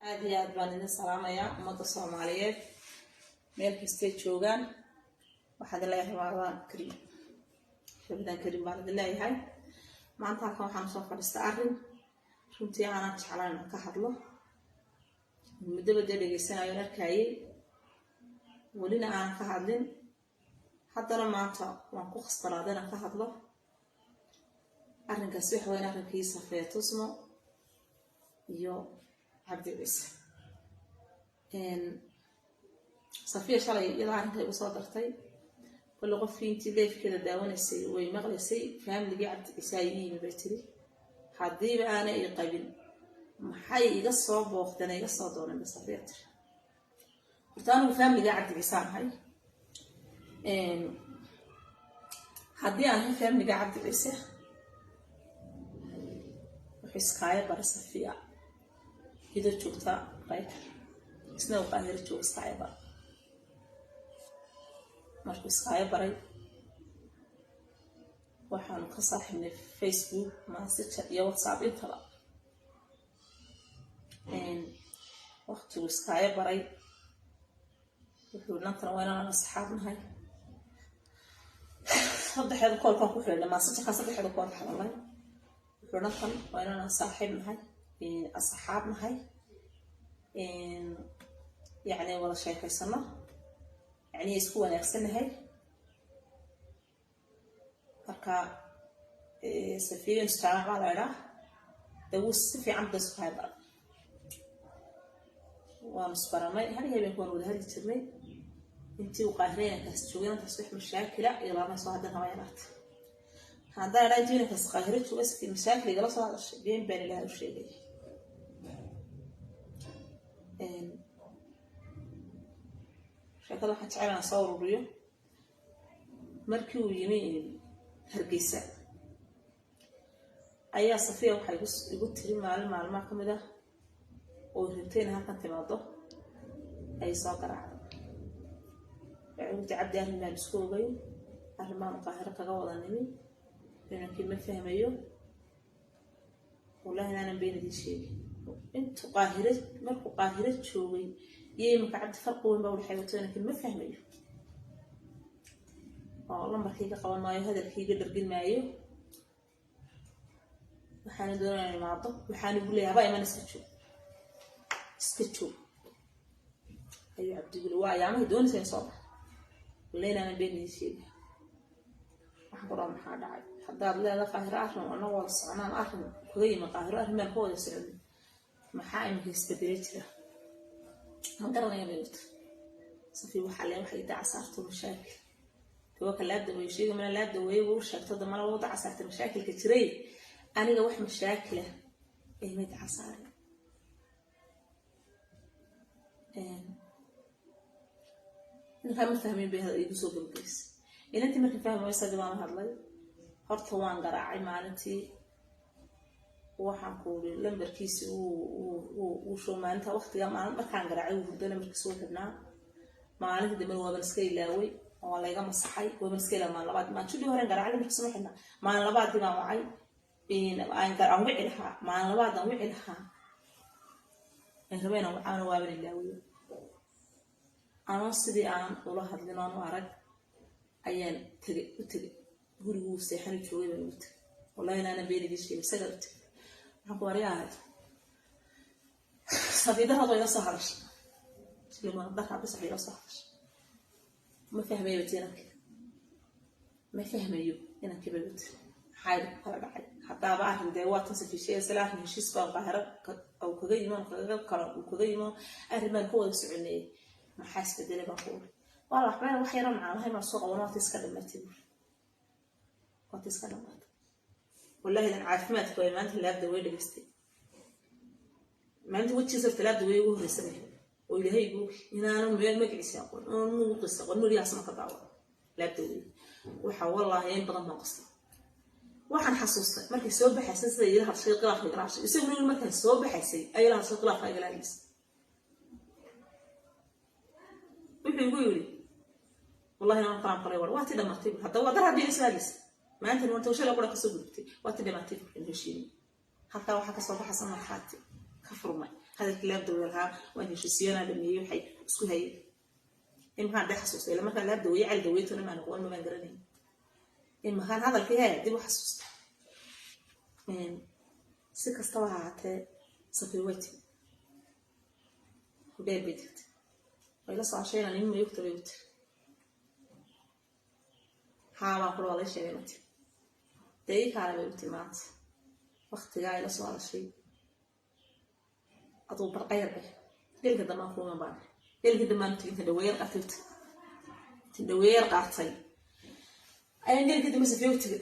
Aad iyo aad baan idin salaamayaa, ummadda Soomaaliyeed meel kastay joogaan. Waxaan idin leeyahay Ramadaan kariim, Ramadaan kariim baan idin leeyahay. Maanta halkan waxaan usoo fadhiista arrin runtii aanan jeclaan inaan ka hadlo, muddaba dee dhegeysanayo, arkayay, welina aanan ka hadlin. Haddana maanta waan ku khasbanaaday inaan ka hadlo arrinkaasi. Waxa weyn arrinkii Safiya Tusmo iyo Cabdi Ciise. Safiya shalay iyadoo arrinka igu soo dartay, kolle qofkii intii live-keeda daawanaysay way maqlaysay. Faamiligii Cabdi Ciise ay ii yimi bay tiri, haddiiba aanay i qabin, maxay iga soo booqdeen, iga soo dooneen, ba Safiya tiri. Horta anigu faamiligii Cabdi Ciise aan ahay. Haddii aan ahay faamiliga Cabdi Ciise, wuxuu iskaayo baray Safiya iyadoo joogta Maraykan, isna uu Qaahiro jooga. Iskaayo bara markuu iskaayo baray, waxaanu ka saaxiibnay Facebook, Messenger iyo WhatsApp intaba. Waqtigu iskaayo baray, wuxuu nantana waa inaan asxaab nahay. Saddexeeda call-kaan ku xidhiidhay, Messenger-kaa saddexeeda ku wada hadalnay. Wuxuu nantan waa inaan saaxiib nahay, asxaab nahay, yacni wada sheekaysano, yacni isku wanaagsannahay. Marka Safiya Jaamac baa la idhaa, dee wuu si fiican ba isku hay baray, waanu isbaranay. Hal habeenka waan wada hadli jirnay intii uu Qaahireenkaas joogay. Intaas wax mashaakila iyo lama soo haddan haba yaraata. Haddaan idhaa intii inankaas Qaahiro jooga sidii mashaakil igala soo hadashay, been baan Ilaahay u sheegay. Sheekada waxaan jecel inaan soo ururiyo. Markii uu yimi Hargeysa ayaa Safiya waxay igu tiri, maalin maalmaha ka mid ah oo rabtay inay halkan timaado ayay soo garaacday. Waxay igu tiri, "Cabdi, arrin baan isku ogeyn, arrin baanu Qaahiro kaga wada nimi, inankii ma fahmayo." Wallahi inaanan been idiin sheegin, intuu Qaahiro, markuu Qaahiro joogay iyo iminka Cabdi farqi weyn baa udhexeeya. Wato inankii ma fahmayo oo lambarkiiga qaban maayo, hadalkiiga dhargin maayo, waxaana doonaya imaado. Waxaana igu leeyahay, "Haba iman, iska joog, iska joog," ayuu Cabdiguli. Waa ayaamahay doonaysa in soo bax. Wallahi inaanan been idiin sheegin. Waxaan ku dhaha, "Maxaa dhacay? Haddaad leedahay Qaahiro arrin anagoo wada soconaan, arrin kaga yimi Qaahiro, arrin baan ka wada soconay, maxaa iminka isbedelay jira?" "Ma garanaya," bay wata Safi. Waxaa le waxay daca saarto mashaakil tawa ka laabda way sheegi mana laabda way u sheegto damana wuu daca saartay mashaakilka jiray. Aniga wax mashaakila ay may daca saarin. Ninkaa ma fahmin bay igu soo gabagaysay inantii. Markii fahmi waysadii baan la hadlay. Horta waan garaacay maalintii. Waxaan ku uri lambarkiisi uu show maalinta waqtiga maalin markaan garaacay wuu hurdo, lambarkiisi uu xidhnaa. Maalintii dambe waaban iska ilaaway oo waa layga masaxay, waaban iska ilaaway. Maalin labaad, maalin horeen garaacay, lambarkiisi ma xidhnaa. Maalin labaadii baan wacay, aan wici lahaa, maalin labaad aan wici lahaa, aan rabay inaan wacaana, waaban ilaawiyo. Anoo sidii aan ula hadlin oon u arag ayaan tegay, u tegay guriguu seexani joogay baan ugu tegay. Wallahi inaanan been idiin sheegay, isagaa u tegay. Waxaan ku waryaa ahayd, safiidarad waa ila soo hadashay, darkaa bis ila soo hadashay. Ma fahmayo bati inankii, ma fahmayo inankii, bay wati. Maxaa idinku kala dhacay? Haddaaba arrin dee waa tan safiishaya isla arrin heshiis baan Qaahiro uu kaga yimo, kaga kala uu kaga yimo, arrin baan ka wada soconeeyey, maxaa isbedelay, baan ku uri. Waa la waxbana wax yaro macaan lahayn baan soo qaban, waati iska dhamaatay buuri, waati iska dhamaatay. Wallahi dan caafimaadka way maanta laabda way dhegaystay. Maalinta wejigiisa horta laabda way ugu horreysa bay ahayd oo Ilaahay igu inaanu meel magaciisa aqoon oon muuqiisa aqoon muriyahaas ma ka daawa laabda wey. Waxa wallaahi in badan baan qostay. Waxaan xasuustay markay soo baxaysay sida ila hadashay, khilaafka igala hadashay. Isaguna yiri markay soo baxaysay ay ila hadashay, khilaafka igala hadlaysay. Wuxuu igu yiri, wallahi inaan kalaan qalay, war waa ti dhamaatay. Hadda waa dar haddii ila soo hadlaysay maanta warta shalay qura kasoo gudubtay, waa ti dhamaatay in heshiinay. Halkaa waxaa kasoo baxaysa markhaati ka furmay Hadalkii laabdawe lahaa waan heshiisiyanaa dhameeyey, waxay isku hayay imakaan dee xasuustay. Ila markaan laabdaweeye Cali Daweytona maan aqoon, mamaan garanayn. Imakaan hadalkii hee dib u xasuusta. Si kastaba ha ahaatee, Safiya way timi, hudheel bay tagtay, way la soo hashayna. Nin mayugta bay u tiri. Haa baan kula, waa lay sheegay ma tiri. Dee ii kaale bay u tiri. Maanta waktigaa ay la soo hadashay aduu barqayar eh, gelka dambaan kuuman baan, gelka dambaan tigi. Inta dhaweeyar qaatay u tiri, inta dhaweeyar qaatay ayaan gelka dambe Safiya u tigi.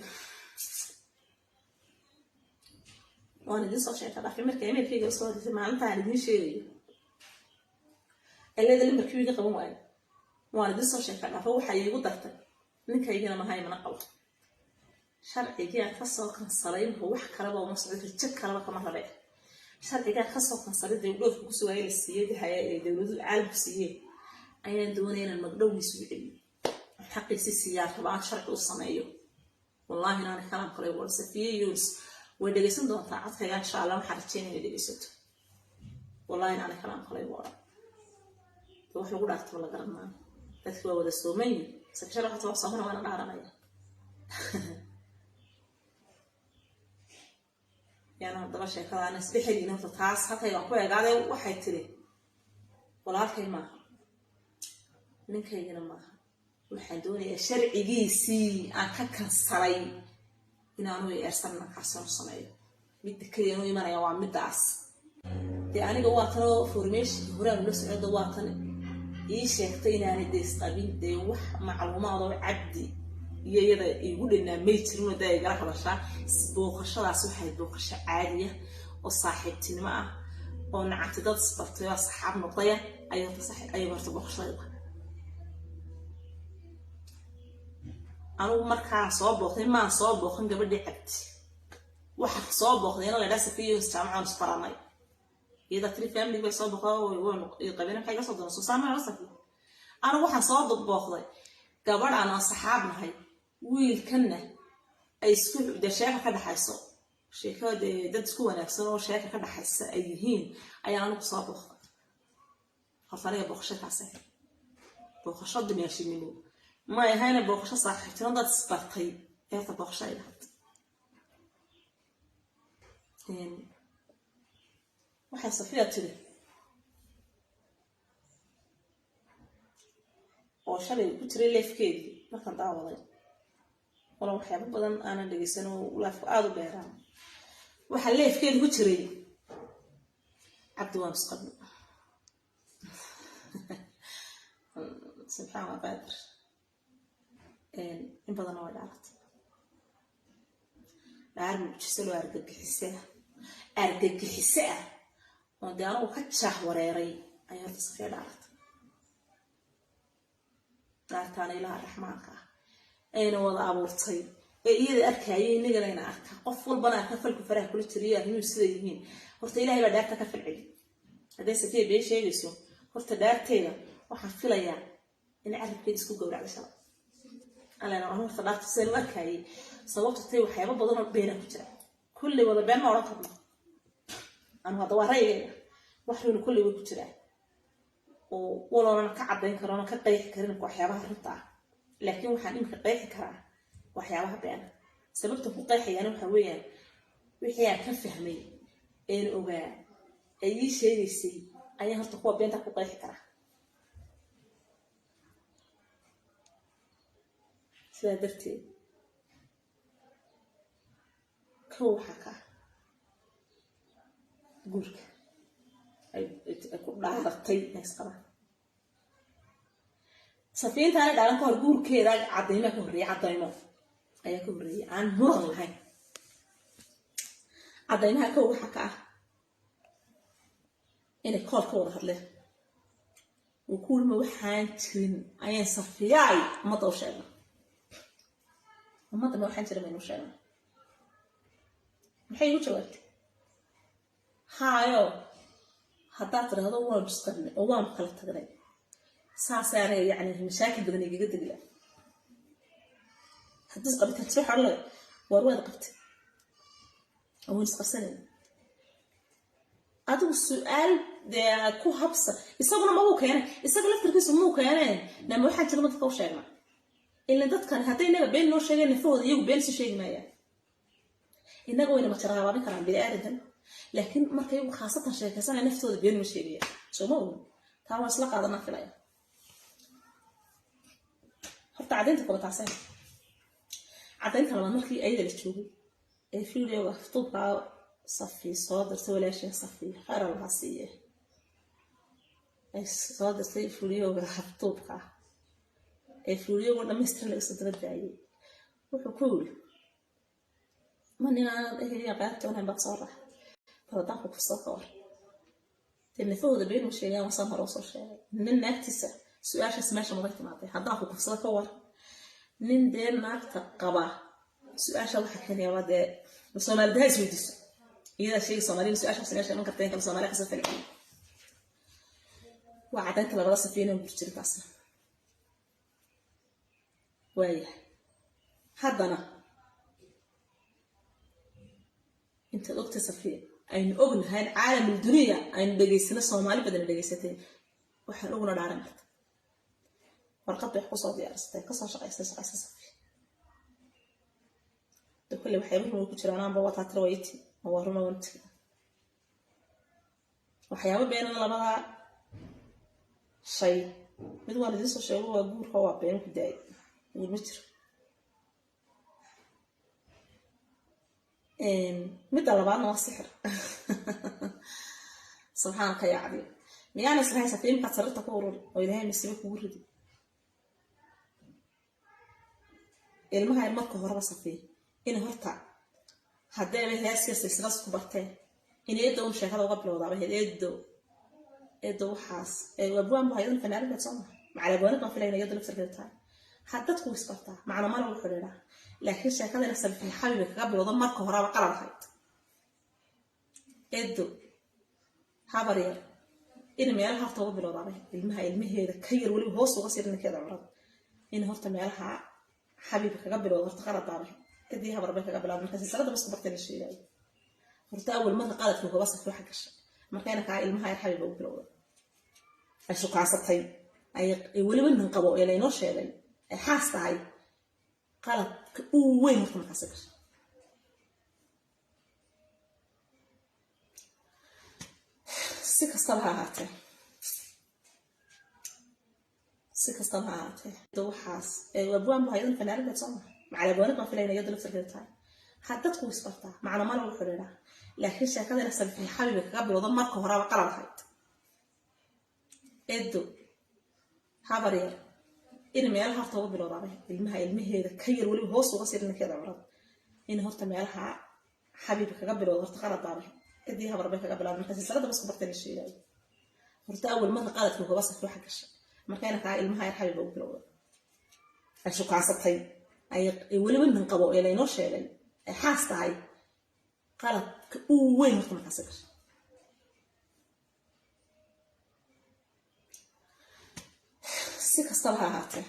Waan idin soo sheeka dhaafay markay emailkayga soo hadisay maalintaan idiin sheegayo eleda lambarkii iga qaban waayo. Waan idin soo sheeka dhaafay. Waxaa iigu dartay ninkaygina mahay, mana qabo sharcigii aan kasoo kansalay. Imka wax kaleba uma socdo, rajo kaleba kama rabe. Sharcigaan kasoo kansalay dee dhoofka ku sugaaya la siiyey haya ee dowladu caalamku siiyeen ayaan doonaya inaan magdhowgiisa u celiyo, xaqiisi siiyaan rabaa, aan sharci u sameeyo. Wallahi inaana kalaam kale wal. Safiye Yunis way dhegeysan doontaa codkayga, insha Allah. Waxaan rajeynaya inay dhegeysato. Wallahi inaana kalaam kale igu odhan. De wax lagu dhaartaba la garan maayo, dadki waa wada soomayin. Sakashada waxta waa soomana, waana dhaaranaya. Yaana haddaba sheekadaana isdhexeliin horta taas halkaygaan ku eegaaday. Waxay tiri walaalkay maaha, ninkaygana maaha, waxaan doonayaa sharcigiisii aan ka kansalay inaanu eersan markaasinu sameeyo. Midda keliya nu imanaya waa middaas. Dee aniga waa tanoo formationka horaan ula socda, waa tan ii sheegtay inaanay dee isqabin. Dee wax macluumaad oo Cabdi iyo iyada igu dhinaa may jirin. Dee igala hadashaa booqashadaas waxay booqasho caadiya oo saaxiibtinimo ah oo nacabti dad isbartay oo asxaab noqdaya ayay horta booqashadayda. Anigu markaan soo booqday maan soo booqan gabadhii Cabdi, waxa soo booqday ina la idhaha Safiya jaamacaan isbaranay. Iyada tiri family bay soo booqday, qabeen maxay iga soo doonaa soo saamana Safiya. Anigu waxaan soo booqday gabadh aan asxaab nahay, wiilkanna ay isku dee sheeka ka dhaxayso, sheeko dee dad isku wanaagsan oo sheeka ka dhaxaysa ay yihiin ayaan anigu soo booqday. Horta aniga booqasho kaas ahayd booqasho dumaashinimo may ahayna, booqasho saaxiibtimo dad isbartay ee horta booqasho ay lahayd. Waxay Safiya tiri oo shalay ku jiray leefkeedii markaan daawaday, wala waxyaabo badan aanan dhegeysan oo laafku aada u dheeraa, waxaa leefkeedi ku jiray Cabdi waan isqabno. Subxaan allah qaadir, in badanna way dhaaratay, dhaar mucjiso loo argagixise ah, argagixise ah oo dee anigu ka jaah wareeray ayay horta Safiya dhaaratay. Dhaartaana Ilaha raxmaanka ah ayna wada abuurtay ee iyada arkayay, inagana ina arka, qof walbana arka falku faraha kula jiriyo arrimuhu sida yihiin. Horta Ilahay baa dhaarta ka falceli. Hadday Safiya been sheegayso, horta dhaarteeda waxaan filayaa in carabkeeda isku gowracda shalay alena. Anu horta dhaarta sidaan u arkayay, sababta tay waxyaabo badan oo beena ku jira, kulley wada been ma odhan karno. Anu hadda waa ra'yigayga, wax runa kulley way ku jiraa oo waloonan ka caddayn karoona ka qeexi karin waxyaabaha runta ah, laakiin waxaan imika qeexi karaa waxyaabaha beena. Sababta ku qeexayaana waxa weeyaan wixii aan ka fahmay een ogaa ay ii sheegaysay ayaan horta kuwa beenta ku qeexi karaa. Sidaa darteed kow waxaa ka ah guurka ay ku dhaaratay inay isqabaan. Safiintaana dhaaran ka hor guurkeeda caddaymaa ka horreeyay, caddaymo ayaa ka horreeyay aan muran lahayn. Caddaymaha kow waxaa ka ah inay kool ka wada hadleen uu ku wulma waxaan jirin ayaan Safiyaay ummadda u sheegna, ummadda ma waxaan jirin baynu sheegna. Maxay igu jawaabtay? Haayo, haddaad tidhaahdo waanu isqabnay oo waanu kala tagnay, saasay aniga yacni mashaakil badan igaga degla. Haddii isqabitaan jiro waxaa odhanaya waar waad qabtay oo waan isqabsanayna. Adigu su-aal dee ku habsa, isaguna mabuu keenay, isaga laftarkiisu muu keeneen. Nama waxaan jira dadka u sheegna ilan dadkan hadday inaga been noo sheegeen, nafahooda iyagu been si sheegi maayaan. Innaga wayna majarahabaabin karaan bini aadankan, laakiin marka iyagu khaasatan sheekaysanaya, naftooda been ma sheegaya. Soo ma ogin? Taa waan isla qaadanaa filaya. Horta caddaynta kooba taaseen. Caddaynta labaad, markii ayada la joogay ee videoga aftuubkaa Safi soo dirtay, walaasheen Safi khayr Allaha siiye, ay soo dirtay videoga aftuubka ee videoga dhammaystiran laga soo daba daayay, wuxuu ku yiri: "Ma ninaan eheliya qaybtoonayn baad soo raax? Bal haddaan ku kufsado ka war?" Dee nafahooda been ma sheegaan, wasaan hore usoo sheegay. Nin naagtiisa su-aashaas meesha mabay timaaday, "Haddaan ku kufsado ka war?" Nin dee naagta qaba su-aasha waxa keenaya waa dee Soomaalidaha is weydiiso, iyadaa sheegi Soomaalida su-aashaas meesha iman karta in kale. Soomaaliya kasoo falceliyo. Waa caddaynta labada Safiina guur taasna. Waayahay, haddana intaad ogtay Safiya, aynu ognahay caalamul duniya aynu dhegaysano, Soomaali badan dhegaysatay, waxaan oguna dhaaran karta warqad bay wax kusoo diyaarsatay, kasoo shaqaysay shaqaysay Safiya. De kolley waxyaaba run way ku jiraan, anba waa taatira wayti waa runa wanti waxyaaba beenan. Labadaa shay mid waan idiin soo sheego, waa guurka, waa been ku daayay, guur ma jiro. Midda labaadna waa sixir. Subxaanaka yaa cadiim, miyaana islahayn Safiya markaad sariirta ku ururi oo Ilaahay masiibo kugu ridi ilmaha marka horeba? Safiya in horta haddeeba heeska silsilas ku barteen, in eedda un sheekada uga bilowdaaba ahayd. Eedo, eedo, waxaas abwaan bu hayadan fanaanad soo maha, macala abwaanad baan filayna iyada laftarkeeda tahay. Ha dadku isbartaa, macna mala u xidhiidhaa, laakiin sheekada ina Safiya xabiba kaga bilowda marka horeba qalad ahayd. Eedo, habar yar, in meelaha horta uga bilowdaaba ilmaha, ilmaheeda ka yar weliba hoos uga sii ninkeeda curada, in horta meelaha xabiibka kaga bilowda horta qalad baaba. Kadii habar bay kaga bilowda marka silsilada basku bartay la sheegayo. Horta awal marka qaladka kuba Safi waxa gashay markayna kaa ilmaha yar xabiiba ugu bilowda, ay shukaasatay, ay weliba nin qabo ee laynoo sheegay, ay xaas tahay, qaladka uu weyn horta markaasi gashay. Si kastaba ha ahaatee, si kastaba ha ahaatee, waxaas abwaan bu hayadan fanaanad soo maha, macala abwaanad baan filayna iyada laftarkeeda tahay. Ha dadku isbartaa, macna mala u xidhiidhaa, laakiin sheekada ina Safiya xabiba kaga bilowda marka horeba qalad ahayd. Eedo, habar yar, in meelaha horta uga bilowdaaba ilmaha, ilmaheeda ka yar weliba hoos uga sii ninkeeda curada, in horta meelaha xabiibka kaga bilowda horta qalad baaba. Kadii habar bay kaga bilowda marka silsilada basku bartay la sheegayo. Horta awal marka qaladka kuba Safi waxa gashay markayna kaa ilmaha yar xabiiba ugu bilowda, ay shukaasatay, ay weliba nin qabo ee laynoo sheegay, ay xaas tahay, qaladka uu weyn horta markaasi gashay. Si kastaba ha ahaatee,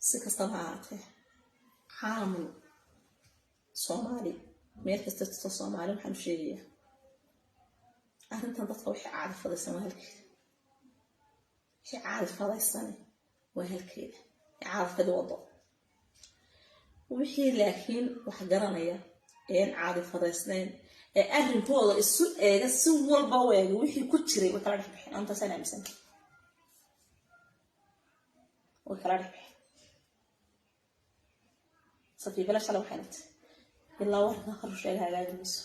si kastaba ha ahaatee, caalamul Soomaali meel kasta jirto, Soomaali waxaan u sheegayaa arrintan dadka waxay caadi fadaysan waa halkeeda, wixii caadi fadaysane waa halkeeda, caadi fadi wado wixii. Laakiin wax garanaya een caadi fadaysnayn ee arrinkooda isu eega, si walba u eega, wixii ku jiray way kala dhex bixeen. Antaasaan aaminsan, way kala dhex bixeen. Safiibala shalay waxayna tiri ilaa warkan karu sheega hagaagi mayso,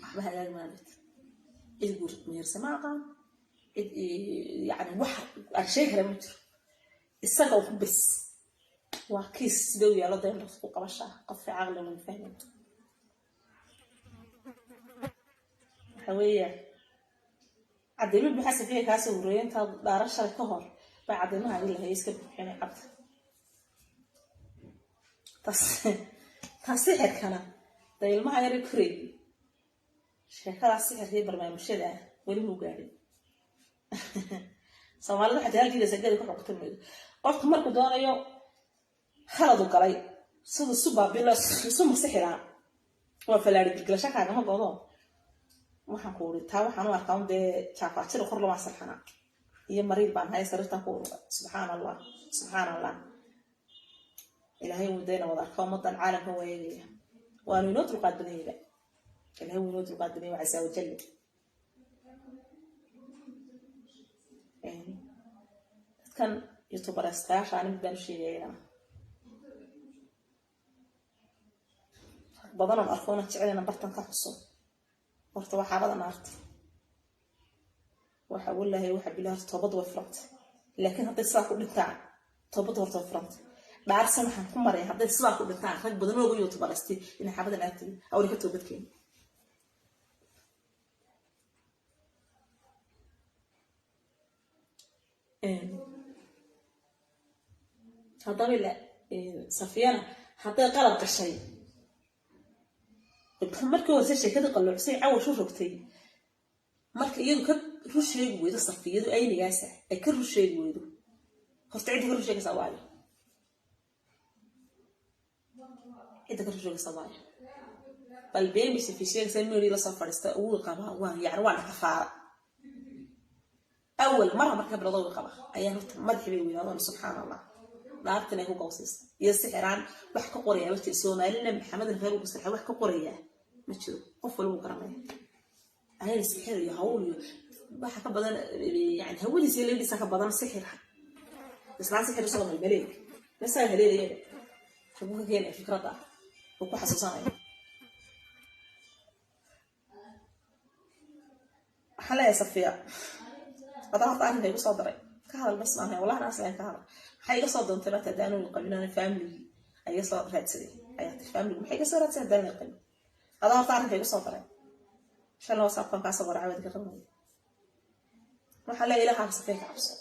waxba hagaagi maabit. Cid guur mehersa ma aqaan, cid yani wax aan sheegi kara ma jiro. Isaga ku bes waa kiis sidee u yaallo deen ku qabashaa qofka caqli mun fahmin. Waxa weeyaan cadeymo buuxa Safiya kaasoo horeeyay intaad dhaaran shalay ka hor bay cadeymaha adi lahayay iska buuxinay cabda. Tas taa sixirkana dee ilmaha yara korayay, sheekadaas sixirkii barnaamijyada ah weli muu gaadhin. Soomaalida waxay tahay halkiida sagada ku xukunta maydo. Qofku markuu doonayo khaladu galay siduu isu baabilo, isu masixiraa Waa falaari gilgilasho kaagama godo. Waxaan ku uri taa waxaan u arkaa un dee jaafaajira kor lamaa sarxana iyo mariil baan haya sariirtan ku ururay. Subxaan Allah, subxaan Allah. Ilaahay wuu dayna wada arka, ummadan caalamka waa eegaya, waanu inoo dulqaad badan yahay. Ilaahay wuu inoo dulqaad badan yahay casa wajal. Dadkan youtuberestayaasha ani mid baan u sheegaya iyagana. Rag badan oon arko una jecelina bartan ka xuso. Horta waxaabada naarta waxa, walaahi, waxa bilaa, horta toobaddu way furantay, laakiin hadday sidaa ku dhintaan, toobaddu horta way furantay. Dhaarsan waxaan ku maraya hadday sidaa ku dhintaan rag badan ooga youtuberestay inay xaabada naartay awri ka toobadkeeni. Haddaba ila Safiyana hadday qalad gashay markii horse, sheekadii qalluucsay cawash u rogtay, marka iyadu ka run sheegi weydo, Safiyadu aynigaasa ay ka run sheegi weydo, horta cidda ka run sheegaysaa waayo, cidda ka run sheegaysaa waayo. Bal been bay Safi sheegaysaa, meeri lasoo fadhiista wuu qabaa, waa yani waa dhakafaara awal mara marka bilowda wuu qabaa ayaa horta madaxii bay weynaadaan. Subxaan Allah, dhaartan ay ku gawsiisa iyo sixiraan wax ka qorayaa ma jiro. Soomaalina Maxamedan reer ugu sirxa wax ka qorayaa ma jiro, qof waliba wuu garanaya. Ayana sixir iyo hawl iyo waxa ka badan, yani hawadiisa iyo leydhiisa ka badan sixir. Islaan sixir usoo malmaleeg masaa haleelayaba, xaguu ka keenaya fikradda uu ku xasuusanaya? Waxaan leeyahay Safiya, adaa horta arrinka igu soo daray ka hadal bas maaha, wallahi naas ka hadal. Maxay iga soo doontay marka haddaanu qabin? Ana family ay iga soo raadsaday ayaa tiri. Family maxay iga soo raadsaday haddaanu qabin? Adaa horta arrinka igu soo daray shalay WhatsAppkan kaasoo qoray cawad ka qabanaya. Waxaa leeyahay, Ilaaha Safiya ka cabso,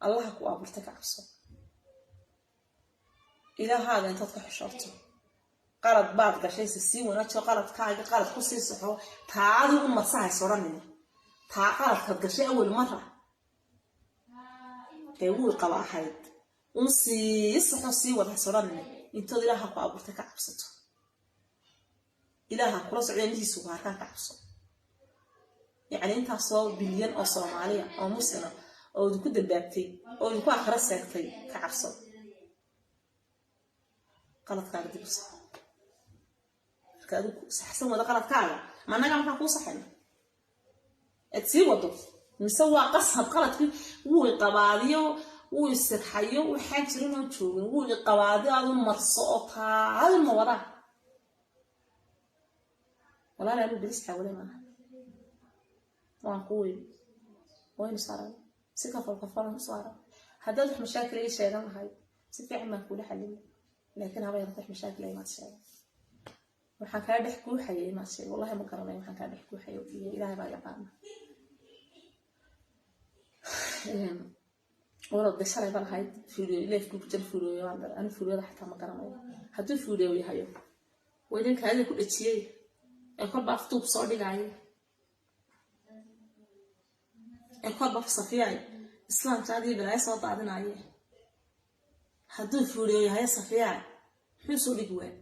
Allaha ku abuurtay ka cabso, Ilaahaaga intaad ka xishoorto. Qalad baad gashay, se sii wanaajiyo qaladkaaga, qalad ku sii soxo, taadii u marsahays odhanina. Taa qaladkaad gashay awal mara ee wuu qaba ahayd un sii saxo, sii wada hays odhanina. Intood Ilaaha ku abuurtay ka cabsato, Ilaaha kula socda, indhihiisu ku harkaan, ka cabso. Yacni intaasoo bilyan oo Soomaaliya oo muslima oo idinku dambaabtay oo idinku akhiro seegtay, ka cabso, qaladkaaga dib u sax. Marka adigu saxsan wada qaladkaaga, ma annaga markaa kuu saxayna aad sii wado, mise waa qasab qaladkii wuu iqabaadiyo, wuu isirxayo, waxaan jirin oo joogin, wuu iqabaadiyo, aadu marso oo taadi ma wadaa? Walaal, anigu bilis xaawale maaha, waan ku weyn waynu saaran si kafal kafalan u saaran. Haddaad wax mashaakil ii sheegan lahayd, si fiican baan kuula xalin, laakiin haba yarata wax mashaakil imaad sheegan. Waxaan kaa dhex guuxayay imaad sheeg, wallahi ma garanayo waxaan kaa dhex guuxayo iyo Ilaahay baa yaqaana. Walow de shalay ba lahayd video leefkii ku jira, video waan daray anu videoda xataa ma garanayo. Hadduu video yahayo, waa idinka adin ku dhejiyey ee kolba afduub soo dhigaayo, ee kolba Safiyay islaamkaadii balaayo soo daadinaye. Hadduu video yahayo Safiyay, muxuu soo dhigi waa?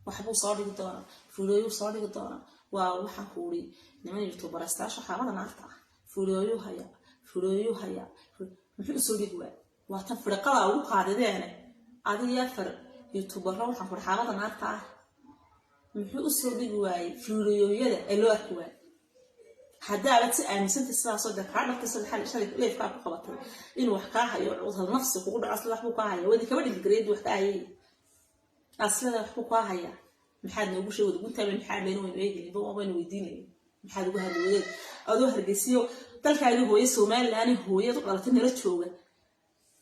Waxbuu soo dhigi doonaa, videoyuu soo dhigi doonaa. Waa waxaan ku uri niman youtuberestaasha xaabada naarta ah, videoyuu haya, videoyuu haya, muxuu usoo dhigi waa? Waa tan firqada ugu qaadideene adiga afar youtubero, waxaan ku xaabada naarta ah, muxuu usoo dhigi waayey fiidiyooyada ee loo arki waayey? Haddaabad si aaminsantay sidaasoo dee kaa dhartay sida shalay leefkaa ku qabatay inuu wax kaa hayo, cudhal nafsi kugu dhaco, sida waxbuu kaa haya, wadi kaba dhiggareed wax kaa hayay, aslada waxbuu kaa hayaa, maxaad noogu sheegi wada guntaaba? Maxaa dheen waynu eegaynin, waynu weydiinaynin, maxaad ugu hadli wadeed adoo Hargeysiyo dalkaagii hooye Somaliland hooyad u dhalatay nala jooga,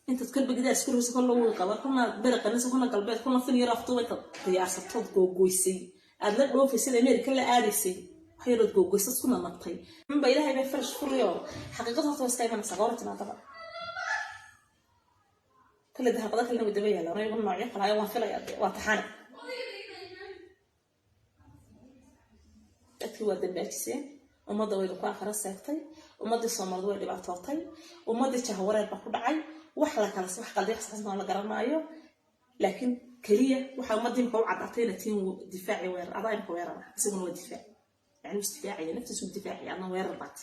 intaad kolba gidaa isku rogso, kolla wuu qaba, kolna beri qanisa, kolna galbeed, kolna fin yar aftuuba, intaad diyaarsatood googoysay aad la dhoofaysay, Ameerika la aadaysay, wax yarood googoysay isku nanabtay unba. Ilaahay bay farash furiyo, xaqiiqada horta waa iska imanaysaa goor timaadaba. Kale dahabada kalena way daba yaalaan, iyagu noocyo kale ayo waan filayaa dee waa taxane. Dadkii waa dambaajiseen, ummadda waynu ku akhiro seegtay, ummaddii Soomaalida way dhibaatootay, ummaddii jahwareer baa ku dhacay, wax la kala wax qalday wax saxsan la garanaayo, laakiin Keliya waxaa ummadda imka u caddaatay inaad tihiin difaaci weerar. Adaa imka weerara, isaguna waa difaac, yani isdifaacaya, naftiisu difaacaya, adna weerar baat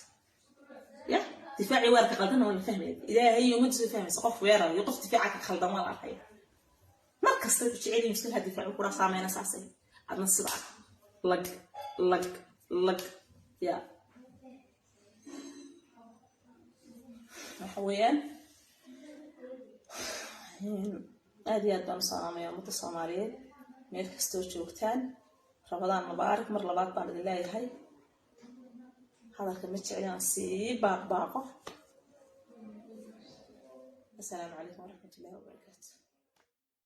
ya. Difaaci weerarka qaldan waa la fahmaya. Ilaahay iyo ummaddiisu fahmaysa qof weerar iyo qof difaaca ka khaldan waa la arkaya. Mar kasta wuxuu jecel yahay miskiinka difaacu kula saameyna saasay, adna sida ah lag lag lag ya. Waxa weeyaan aad iyo aad baan u salaamaya ummadda Soomaaliyeed meel kastoo joogtaan. Ramadaan mubaarak mar labaad baan idin leeyahay. Hadalka ma jecel inaan sii baaqbaaqo. Assalaamu calaykum waraxmatullahi wabarakatu.